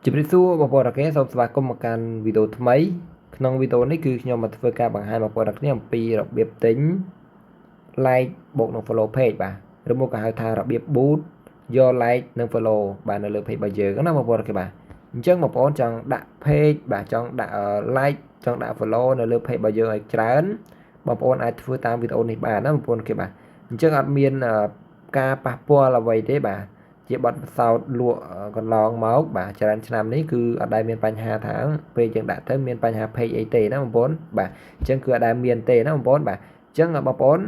ជម្រាបសួរបងប្អូនអរគ្នាសូមស្វាគមន៍មកកាន់វីដេអូថ្មីក្នុងវីដេអូនេះគឺខ្ញុំមកធ្វើការបង្ហាញបងប្អូនអរគ្នាអំពីរបៀបទិញ like បូកនឹង follow page បាទឬមកក៏ហៅថារបៀប boost យក like និង follow បាទនៅលើ page របស់យើងណាបងប្អូនអរគ្នាបាទអញ្ចឹងបងប្អូនចង់ដាក់ page បាទចង់ដាក់ like ចង់ដាក់ follow នៅលើ page របស់យើងឲ្យច្រើនបងប្អូនអាចធ្វើតាមវីដេអូនេះបានណាបងប្អូនគេបាទអញ្ចឹងអត់មានការប៉ះពាល់អ្វីទេបាទជាបទពិសោធន៍លក់កន្លងមកបាទច្រើនឆ្នាំនេះគឺអត់ដែលមានបញ្ហាថាពេលយើងដាក់ទៅមានបញ្ហា page អីទេណាបងប្អូនបាទអញ្ចឹងគឺអត់ដែលមានទេណាបងប្អូនបាទអញ្ចឹងបងប្អូន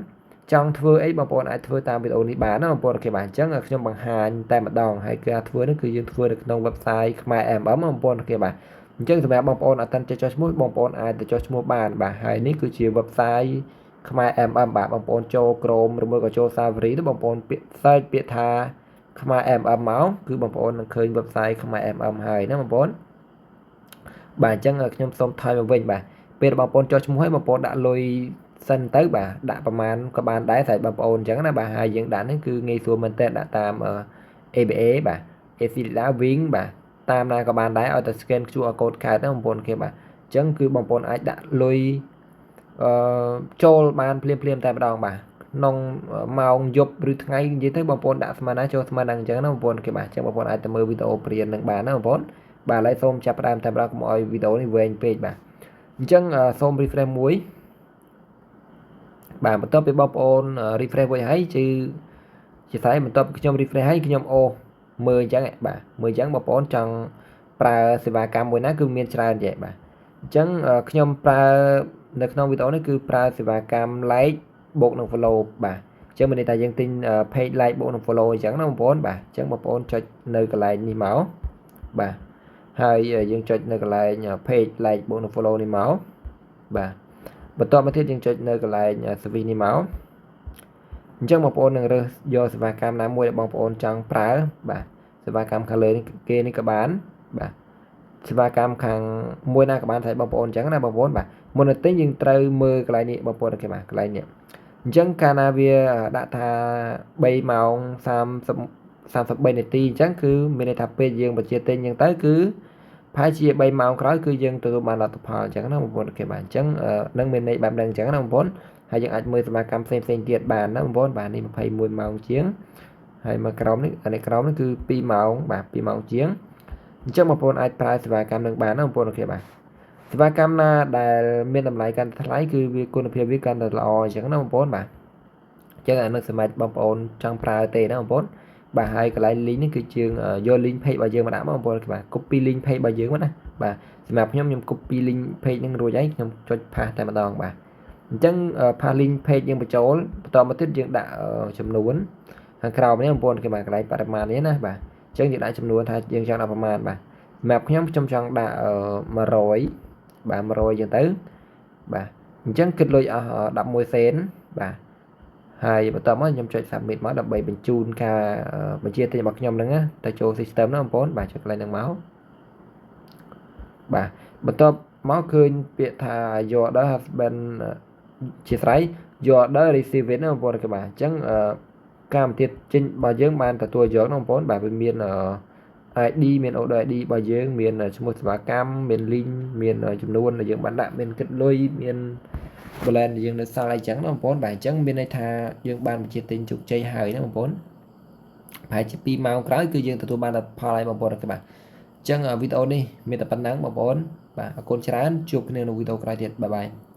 ចង់ធ្វើអីបងប្អូនអាចធ្វើតាមវីដេអូនេះបានណាបងប្អូន OK បាទអញ្ចឹងខ្ញុំបង្ហាញតែម្ដងហើយគឺធ្វើនេះគឺយើងធ្វើនៅក្នុង website ខ្មែរ MMM បងប្អូន OK បាទអញ្ចឹងសម្រាប់បងប្អូនអត់ទាន់ចេះចុះឈ្មោះបងប្អូនអាចទៅចុះឈ្មោះបានបាទហើយនេះគឺជា website ខ្មែរ MMM បាទបងប្អូនចូល Chrome ឬមួយក៏ចូល Safari ទៅបងប្អូនពាក្យ search ពាក្យថាខ្មែរ MMM មកគឺបងប្អូននឹងឃើញ website ខ្មែរ MMM ហើយណាបងប្អូនបាទអញ្ចឹងខ្ញុំសូមថយមកវិញបាទពេលបងប្អូនចុះឈ្មោះហើយបងប្អូនដាក់លុយសិនទៅបាទដាក់ប្រមាណក៏បានដែរស្រេចបងប្អូនអញ្ចឹងណាបាទហើយយើងដាក់នេះគឺងាយស្រួលមែនតើដាក់តាម ABA បាទ ACLEDA Wing បាទតាមណាក៏បានដែរឲ្យតែ scan QR code កើតណាបងប្អូនគេបាទអញ្ចឹងគឺបងប្អូនអាចដាក់លុយអឺចូលបានភ្លាមភ្លាមតែម្ដងបាទក្នុងម៉ោងយប់ឬថ្ងៃនិយាយទៅបងប្អូនដាក់ស្មានណាចូលស្មានហ្នឹងអញ្ចឹងណាបងប្អូនគេបាទអញ្ចឹងបងប្អូនអាចទៅមើលវីដេអូព្រាននឹងបានណាបងប្អូនបាទឥឡូវសូមចាប់ផ្ដើមតែម្ដងកុំឲ្យវីដេអូនេះវែងពេកបាទអញ្ចឹងសូម refresh មួយបាទបន្ទាប់ពីបងប្អូន refresh រួចហើយគឺជាស្រ័យបន្ទាប់ពីខ្ញុំ refresh ហើយខ្ញុំអូមើលអញ្ចឹងបាទមើលអញ្ចឹងបងប្អូនចង់ប្រើសេវាកម្មមួយណាគឺមានច្រើនចេះបាទអញ្ចឹងខ្ញុំប្រើនៅក្នុងវីដេអូនេះគឺប្រើសេវាកម្ម like បូកនឹង follow បាទអញ្ចឹងមានន័យថាយើងទិញ page like បូកនឹង follow អញ្ចឹងណាបងប្អូនបាទអញ្ចឹងបងប្អូនចុចនៅកន្លែងនេះមកបាទហើយយើងចុចនៅកន្លែង page like បូកនឹង follow នេះមកបាទបន្ទាប់មកទៀតយើងចុចនៅកន្លែង service នេះមកអញ្ចឹងបងប្អូននឹងរើសយកសេវាកម្មណាមួយដែលបងប្អូនចង់ប្រើបាទសេវាកម្មខាងលើនេះគេនេះក៏បានបាទសេវាកម្មខាងមួយណាក៏បានតែបងប្អូនអញ្ចឹងណាបងប្អូនបាទមុននឹងទិញយើងត្រូវមើលកន្លែងនេះបងប្អូន OK បាទកន្លែងនេះអញ្ចឹងកាលណាវាដាក់ថា3ម៉ោង30 33នាទីអញ្ចឹងគឺមានន័យថាពេលយើងបញ្ជាទិញអញ្ចឹងទៅគឺប្រហែលជា3ម៉ោងក្រោយគឺយើងទទួលបានលទ្ធផលអញ្ចឹងណាបងប្អូន OK បាទអញ្ចឹងនឹងមានន័យបែបហ្នឹងអញ្ចឹងណាបងប្អូនហើយយើងអាចមើលសេវាកម្មផ្សេងផ្សេងទៀតបានណាបងប្អូនបាទនេះ21ម៉ោងជាងហើយមកក្រោមនេះអានេះក្រោមនេះគឺ2ម៉ោងបាទ2ម៉ោងជាងអញ្ចឹងបងប្អូនអាចប្រើសេវាកម្មនឹងបានណាបងប្អូន OK បាទសេវាកម្មណាដែលមានតម្លៃកាន់តែថ្លៃគឺវាគុណភាពវាកាន់តែល្អអញ្ចឹងណាបងប្អូនបាទអញ្ចឹងអានឹងសម្រាប់បងប្អូនចង់ប្រើទេណាបងប្អូនបាទហើយកន្លែង link នេះគឺជាងយក link page របស់យើងមកដាក់មកបងប្អូនបាទ copy link page របស់យើងមកណាបាទសម្រាប់ខ្ញុំខ្ញុំ copy link page ហ្នឹងរួចហើយខ្ញុំចុច paste តែម្ដងបាទអញ្ចឹង paste link page យើងបញ្ចូលបន្តមកទៀតយើងដាក់ចំនួនខាងក្រោមនេះបងប្អូនគេបាទកន្លែងបរិមាណនេះណាបាទអញ្ចឹងយើងដាក់ចំនួនថាយើងចង់ដាក់ប្រមាណបាទសម្រាប់ខ្ញុំខ្ញុំចង់ដាក់100បាទ100អញ្ចឹងទៅបាទអញ្ចឹងគិតលុយអស់11សេនបាទហើយបន្ទាប់មកខ្ញុំចុច submit មកដើម្បីបញ្ជូនការបញ្ជាទិញរបស់ខ្ញុំហ្នឹងទៅចូល system ណាបងប្អូនបាទចុចកន្លែងហ្នឹងមកបាទបន្ទាប់មកឃើញពាក្យថា your order has been ជាស្រ័យ your order received ណាបងប្អូនគេបាទអញ្ចឹងការបញ្ជាចេញរបស់យើងបានទទួលយកណាបងប្អូនបាទវាមាន ID មាន order ID របស់យើងមានឈ្មោះសេវាកម្មមាន link មានចំនួនដែលយើងបានដាក់មានគិតលុយមាន balance ដែលយើងនៅសល់អីចឹងណាបងប្អូនបាទអញ្ចឹងមានន័យថាយើងបានបញ្ជាទិញជោគជ័យហើយណាបងប្អូនប្រហែលជា2ម៉ោងក្រោយគឺយើងទទួលបានលទ្ធផលហើយបងប្អូនបាទអញ្ចឹងវីដេអូនេះមានតែប៉ុណ្ណឹងបងប្អូនបាទអរគុណច្រើនជួបគ្នានៅវីដេអូក្រោយទៀត bye bye.